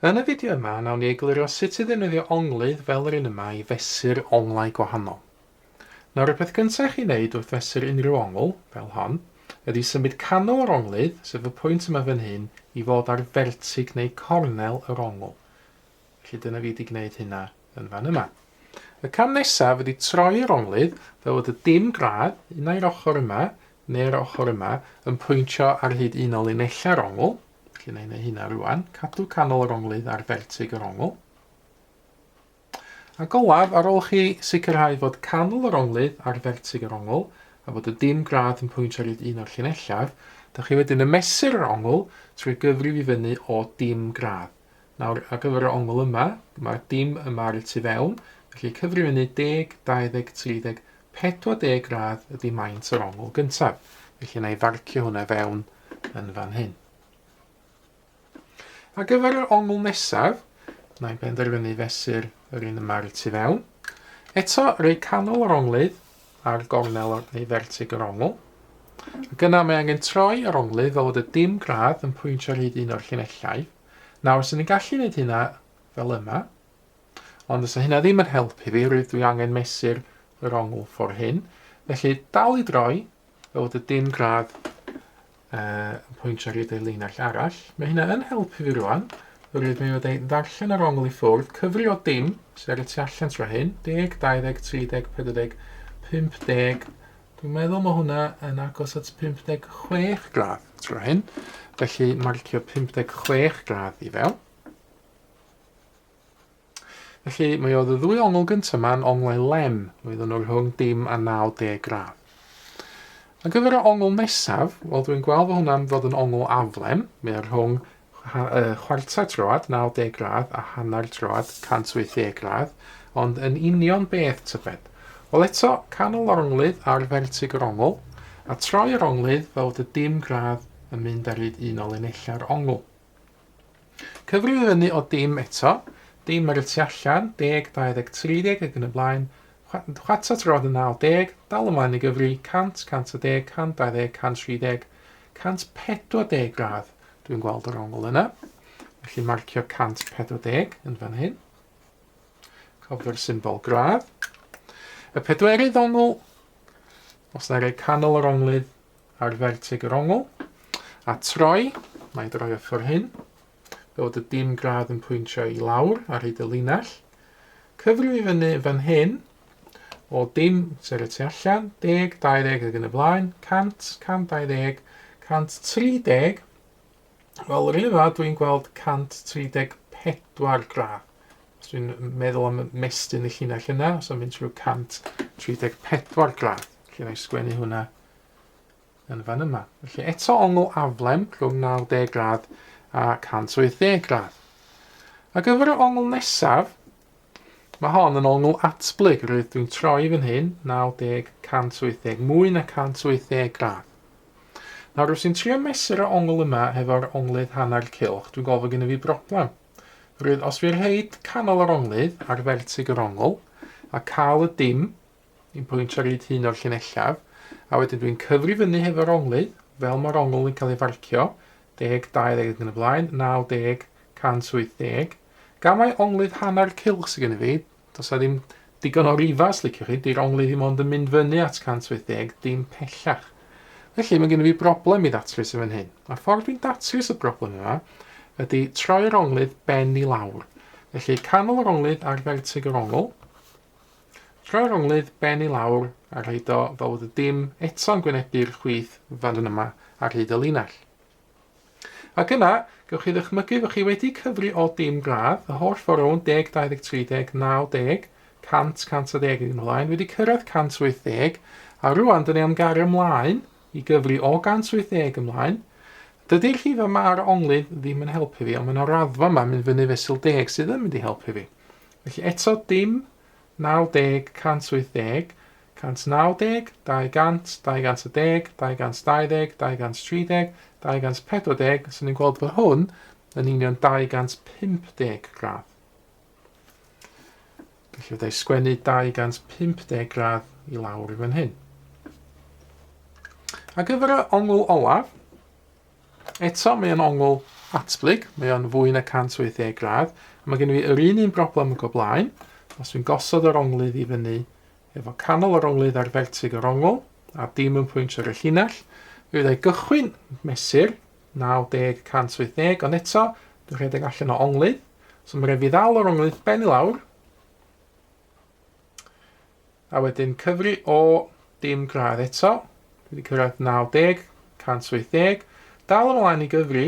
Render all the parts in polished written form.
Yn y fideo yma, nawn ni egluro sut i ddefnyddio onglydd fel yr un yma i fesur onglau gwahanol. Nawr, y peth gyntaf i chi wneud wrth fesur unrhyw ongl, fel hon, ydy symud canol yr onglydd, sef y pwynt yma fan hyn, i fod ar fertig neu cornel yr ongl. Felly dyna fi wedi gwneud hynna yn fan yma. Y cam nesaf ydy troi'r onglydd fel bod y dim gradd, un ai'r ochr yma neu'r ochr yma, yn pwyntio ar hyd un o linellau'r ongl. Felly wna i wneud hynna rwan. Cadw canol yr onglydd ar fertig yr ongl. Ac olaf, ar ôl chi sicrhau fod canol yr onglydd ar fertig yr ongl, a fod y dim gradd yn pwyntio ar hyd un o'r llinellau, da chi wedyn yn mesur yr ongl trwy gyfrif i fyny o dim gradd. Nawr, ar gyfer yr ongl yma, mae'r dim yma ar y tu fewn, felly cyfrif fyny 10, 20, 30, 40 gradd ydy maint yr ongl gyntaf. Felly na i farcio hwnna fewn yn fan hyn. Ar gyfer yr ongl nesaf, na i benderfynu fesur yr un yma ar y tu fewn. Eto, rhoi canol yr onglydd ar gornel neu fertig yr ongl. Ac yna mae angen troi yr onglydd fel bod y dim gradd yn pwyntio ar hyd un o'r llinellau. Nawr, sy'n ni'n gallu gwneud hynna fel yma, ond os hynna ddim yn helpu fi, rwyf dwi angen mesur yr ongl ffordd hyn. Felly, dal i droi, fel bod y dim gradd yn pwyntio ar hyd ei linell arall. Mae hynna yn helpu fi rwan. Rwyf mi wedi ddarllen yr ongl i ffwrdd, cyfri o dim sydd ar y tu allan tro hyn, 10, 20, 30, 40, 50. Dwi'n meddwl mae hwnna yn agos at 56 gradd tro hyn. Felly marcio 56 gradd i fewn. Felly, mi oedd y ddwy ongl gyntaf yma'n onglau lem, oedden nhw rhwng dim a 90 gradd. Ar gyfer y ongl nesaf, wel dwi'n gweld fod hwnna'n fod yn ongl aflem, mae o rhwng chwarter troad, 90 gradd, a hanner troad, 180 gradd, ond yn union beth tybed? Wel eto, canol yr onglydd ar fertig yr ongl, a troi yr onglydd fel bod y dim gradd yn mynd ar hyd un o linellau'r ongl. Cyfrif i fyny o dim eto, dim ar y tu allan, 10, 20, 30 ac yn y blaen, chwarter troad yn 90, dal ymlaen i gyfri, 100, 110, 120, 130, 140 gradd dwi'n gweld yr ongl yna. Felly marcio 140 yn fan hyn. Cofio'r symbol gradd. Y pedwerydd ongl, os na rei canol yr onglydd, ar fertig yr ongl, a troi, mae droi o ffordd hyn, fel bod y dim gradd yn pwyntio i lawr ar hyd y linell. Cyfrif i fyny fan hyn, o dim ser y tu allan, 10, 20 ac yn y blaen, 100, 120, 130, wel, yr un yma dwi'n gweld 134 gradd. Os dwi'n meddwl am mestyn y llinell yna, os o'n mynd trwy 134 gradd. Felly na i sgwennu hwnna yn fan yma. Felly eto ongl aflem rhwng 90 gradd a 180 gradd. Ar gyfer yr ongl nesaf, mae hon yn ongl atblyg, rwyf dwi'n troi fan hyn, 90, 180, mwy na 180 gradd. Nawr, os i'n trio mesur y ongl yma hefo'r onglydd hanner cylch, dwi'n gweld fod gennym fi broblem. Rwyf, os fi'n rhaid canol yr onglydd ar fertig yr ongl, a cael y dim Ni'n pwyntio ar hyd un o'r llinellau, a wedyn dwi'n cyfri fyny hefo'r onglydd, fel mae'r ongl yn cael ei farcio, 10, 20 ac yn y blaen, 90, 180. Gan mai onglydd hanner cylch sydd gen i fi, does na ddim digon o rifau os liciwch chi, di'r onglydd ddim ond yn mynd fyny at 180, dim pellach. Felly mae gen i fi broblem i ddatrys yn fan hyn. A ffordd dwi'n datrys y broblem yma ydy troi'r onglydd ben i lawr. Felly canol yr onglydd ar fertig yr ongl, Troi'r onglydd ben i lawr a rhaid o fel bod y dim eto'n gwynebu'r chwith fan yma ar hyd y linell. Ac yna, gewch chi ddychmygu fod chi wedi cyfri o dim gradd, y holl ffordd rownd 10, 20, 30, 90, 100, 110 ac yn ymlaen, wedi cyrraedd 180, a rwan dyn ni am gario ymlaen i gyfri o 180 ymlaen. Dydy'r rhifau yma ar onglydd ddim yn helpu fi, ond mae yna raddfa yma mynd fyny fesul deg sydd yn mynd i helpu fi. Felly eto dim 90, 180, 190, 200, 210, 220, 230, 240, so ni'n gweld fod hwn yn union 250 gradd. Felly fydda i sgwennu 250 gradd i lawr i fan hyn. Ar gyfer y ongl olaf, eto mae yn ongl atblyg, mae o'n fwy na 180 gradd, a mae gen i fi yr un un broblem ag o blaen. Os dwi'n gosod yr onglydd i fyny efo canol yr onglydd ar fertig yr ongl, a dim yn pwyntio ar y llinell, fe fyddai gychwyn mesur 90, 180, ond eto, dwi'n rhedeg allan o onglydd, so mae rhaid fi ddal yr onglydd ben i lawr, A wedyn cyfri o dim gradd eto. Dwi wedi cyrraedd 90, 180. Dal ymlaen i gyfri.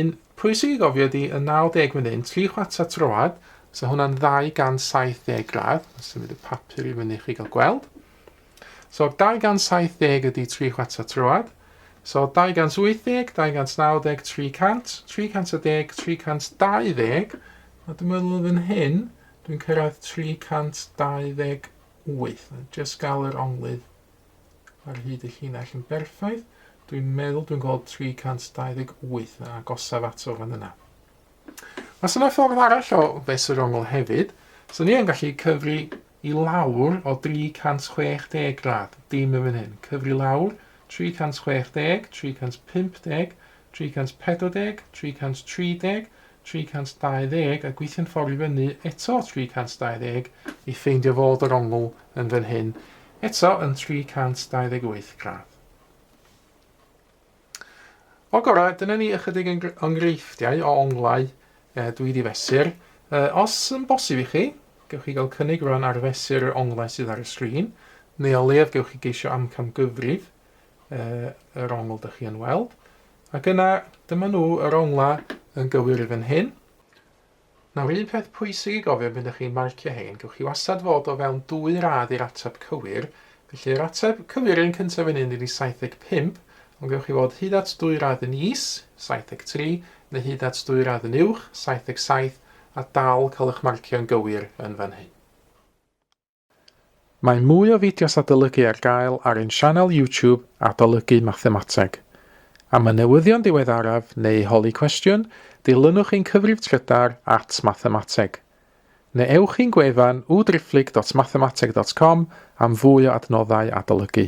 Un pwysig i gofio ydy y 90 fan hyn, 3 chwarter troad, so hwnna'n 270 gradd. Symud y papur i fyny i chi gael gweld. So 270 ydy 3 chwarter troad. So 280, 290, 300, 310, 320. A dwi'n meddwl yn fan hyn, Dwi'n cyrraedd 328. Jyst gael yr onglydd ar hyd y llinell yn berffaith. Dwi'n meddwl dwi'n gweld 328 yn agosaf ato fan yna. Mae yna ffordd arall o fesur ongl hefyd. So ni yn gallu cyfri i lawr o 360 gradd, dim yn fan hyn. Cyfri lawr 360, 350, 340, 330, 320 a gweithio'n ffordd i fyny eto 320 i ffeindio fod yr ongl yn fan hyn eto yn 328 gradd. O gorau, dyna ni ychydig enghreifftiau o onglau e, dwi wedi fesur. E, os yn bosib i chi, gewch chi gael cynnig rhan ar fesur yr onglau sydd ar y sgrin, neu o leiaf gewch chi geisio amcamgyfrif e, yr ongl dych chi yn weld. Ac yna, dyma nhw, yr onglau yn gywir i fan hyn. Nawr, un peth pwysig i gofio pan ydych chi'n marcio hein, gewch chi wastad fod o fewn dwy radd i'r ateb cywir. Felly, yr ateb cywir un cyntaf fan hyn ydy 75, ond gewch chi fod hyd at dwy radd yn is, 73, neu hyd at dwy radd yn uwch, 77, a dal cael eich marcio'n gywir yn fan hyn. Mae mwy o fideos adolygu ar gael ar ein sianel YouTube Adolygu Mathemateg. Am y newyddion diweddaraf neu holi cwestiwn, dilynwch ein cyfrif trydar at mathemateg. Neu ewch i'n gwefan www.mathemateg.com am fwy o adnoddau adolygu.